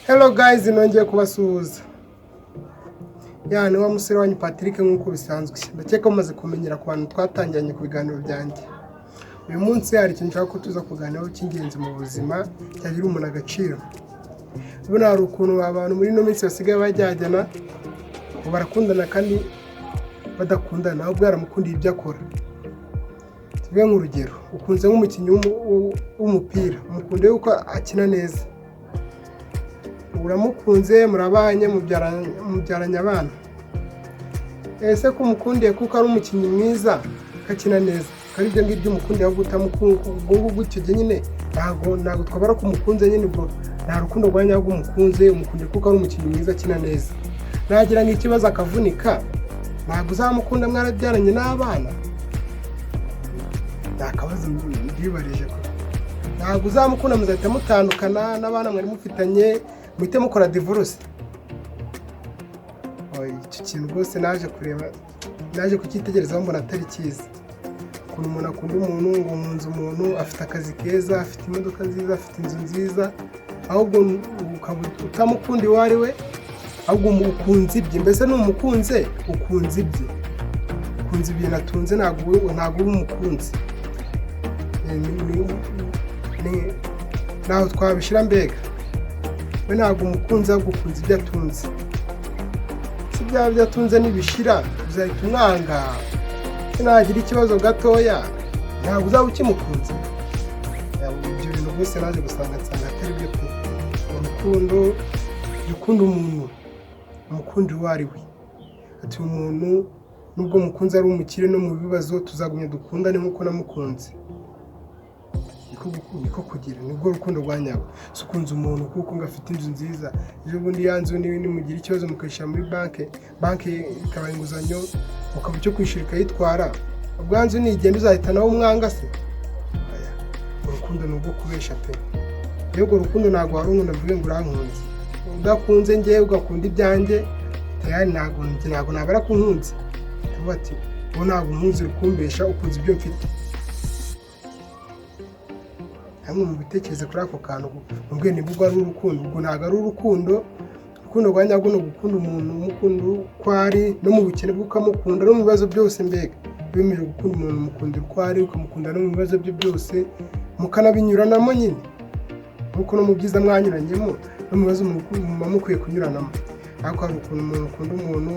Hello guys, nongeye kubasuhuza. Ya ni wa musore wanyu Patrick nk'uko bisanzwe. Ndakeka mumaze kumenyera ku bantu twatangiranye ku biganiro byanjye. Uyu munsi hari ikintu nshaka ko tuza kuganiraho cy'ingenzi mu buzima, cyagira umuntu agaciro. Ubona hari ukuntu abantu muri ino minsi basigaye bajyajyana ngo barakundana kandi badakundana, ahubwo yaramukundiye ibyo akora. Tuvuge nk'urugero, ukunze nk'umukinnyi w'umupira, umukunde yuko akina neza. Uramukunze, murabanye, mubyaranye abana. Ese ko umukundiye kuko ari umukinnyi mwiza, ko akina neza, ko ari ibyo ngibyo umukundiye, ahubwo utamukunda, ubwo ngubwo icyo gihe nyine ntabwo twabara ko umukunze nyine, ubwo nta rukundo rwa nyarwo umukunze, umukundiye kuko ari umukinnyi mwiza akina neza. Nagira nk'ikibazo akavunika, ntabwo uzamukunda mwarabyaranye n'abana? Ni akabazo mbibarije ko ntabwo uzamukunda, muzahita mutandukana n'abana mwari mufitanye, muhite mukora divorce. Icyo kintu rwose naje kureba, naje kucyitegerezaho, mbona atari cyiza. Ukuntu umuntu akunda umuntu, ngo nkunze umuntu, afite akazi keza, afite imodoka nziza, afite inzu nziza, ahubwo ukaba utamukunda uwo ari we, ahubwo ukunze ibye. Mbese numukunze ukunze ibye, ukunze ibintu atunze, ntabwo uba umukunzi. Ntaho twabishyira mbega, we ntabwo umukunzi, ahubwo ukunze ibyo atunze. Si byaba ibyo atunze nibishira uzahita umwanga? Nagira ikibazo gatoya ntabwo uzaba ukimukunze. Ibyo bintu rwose naje gusanga, nsanga atari byo pe. Urukundo, jya ukunda umuntu, umukundi uwo ari we. Ati umuntu nubwo mukunze ari umukire, no mu bibazo tuzagumya dukundane nk'uko namukunze. Niko kugira nibwo rukundo rwa nyarwo. Si ukunze umuntu kuko ngo afite inzu nziza, ejo bundi ya nzu nimugira ikibazo mukayishyira muri banki, banki ikabaha inguzanyo, ukaba icyo kwishyura ikayitwara, ubwo ya nzu nigenda uzahita nawe umwanga se? Oya, urukundo ni urwo kubesha pe. Iyo urwo rukundo ntabwo wari unkunda mvuge ngo urankunze. Udakunze njyewe, ugakunda ibyanjye, tayari ntabwo nabara ko unkunze. Ndavuga ati ubu ntabwo unkunze, uri kumbesha, ukunze ibyo mfite. Namwe mu bitekerezo kuri ako kantu, mubwiye niba ubwo ari urukundo. Ubwo ntabwo ari urukundo. Urukundo rwa nyarwo ni ugukunda umuntu umukunda uko ari, no mu bukene bwe ukamukunda, no mu bibazo byose. Mbega wemerewe gukunda umuntu, umukundira uko ari, ukamukunda no mu bibazo bye byose, mukanabinyuranamo nyine nk'uko no mu byiza mwanyuranyemo, no mu bibazo muba mukwiye kunyuranamo. Ariko hari ukuntu umuntu ukunda umuntu,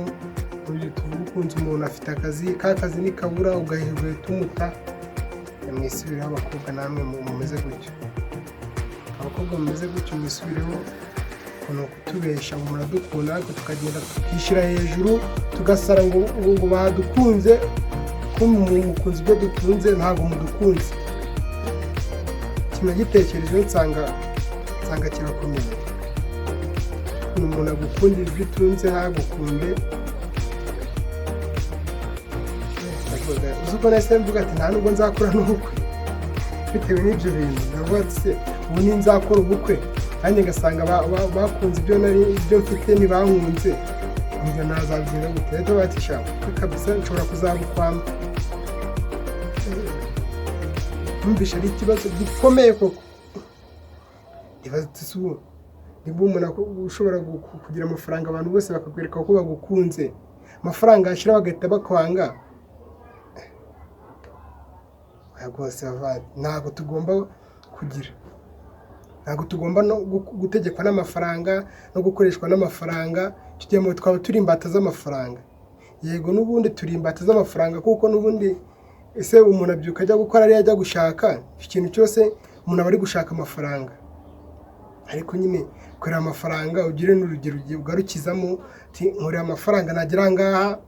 tuvuga ukunze umuntu afite akazi, ka kazi nikabura ugahita umuta. Mwisubireho abakobwa, namwe mumeze gutyo, abakobwa mumeze gutyo mwisubireho. Ukuntu kutubesha ngo muradukunda, ariko tukagenda tukishyira hejuru, tugasara ngo badukunze, ko mukunze ibyo dutunze, ntabwo mudukunze. Ikintu nagitekerejeho nsanga kirakomeye. Ukuntu umuntu agukundira ibyo utunze ntagukunde. Ndavuga, uzi uko nahise mvuga ati nta nubwo nzakora n'ubukwe bitewe n'ibyo bintu. Ndavuga ati se ubu ninzakora ubukwe nanjye ngasanga bakunze ibyo nari ibyo mfite ntibankunze, njye nazabigenza gute? Rero bati sha ubukwe kabisa nshobora kuzabukwama. Numvishe ari ikibazo gikomeye koko. Ndibaza ati se ubu niba umuntu ushobora kugira amafaranga, abantu bose bakakwereka ko bagukunze, amafaranga yashira bagahita bakwanga. Oya rwose bavandi, ntabwo tugomba kugira, ntabwo tugomba no gutegekwa n'amafaranga no gukoreshwa n'amafaranga. Tugiye mu twaba turi imbata z'amafaranga. Yego, n'ubundi turi imbata z'amafaranga, kuko n'ubundi ese umuntu abyuka ajya gukora ariyo ajya gushaka? Ikintu cyose umuntu aba ari gushaka amafaranga. Ariko nyine korera amafaranga, ugire n'urugero ugiye ugarukizamo, uti nkorera amafaranga nagera aha ngaha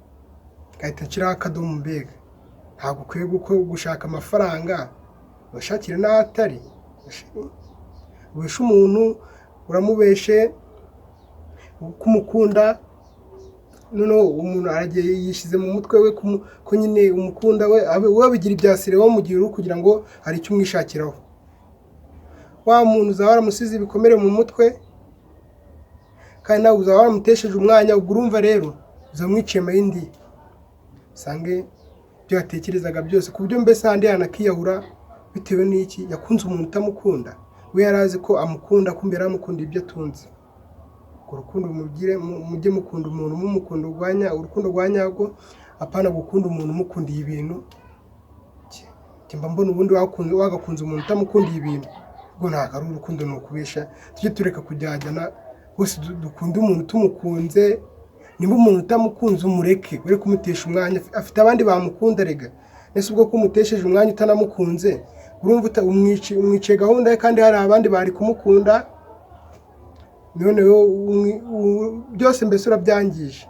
ngahita nshyiraho akadomo. Mbega ntabwo ukwiye gushaka amafaranga, washakire n'ahatari ubeshe umuntu, uramubeshe ko umukunda, noneho umuntu aragiye yishyize mu mutwe we ko nyine umukunda, we we abigira ibya sere wowe mu gihe uri kugira ngo hari icyo umwishakiraho. Wa muntu uzaba waramusize ibikomere mu mutwe, kandi nawe uzaba waramutesheje umwanya. Ubwo urumva rero uzaba umwiciye amayindi, usange ibyo yatekerezaga byose, ku buryo mbese ahandi yanakiyahura. Bitewe n'iki? Yakunze umuntu utamukunda. We yari azi ko amukunda, kumbe yari amukunda ibyo atunze. Urwo rukundo mugire, mujye mukunda umuntu mumukunda urwanya urukundo rwa nyarwo, apana gukunda umuntu umukundiye ibintu. Njye mba mbona ubundi wagakunze umuntu utamukundiye ibintu, ubwo ntabwo ari urukundo, ni ukubesha. Tujye tureka kujyajyana rwose, dukunde umuntu tumukunze. Niba umuntu utamukunze, umureke, ure kumutesha umwanya, afite abandi bamukunda rega. Ese ubwo ko umutesheje umwanya utanamukunze, urumva umwiciye gahunda ye, kandi hari abandi bari kumukunda? Noneho byose mbese urabyangije.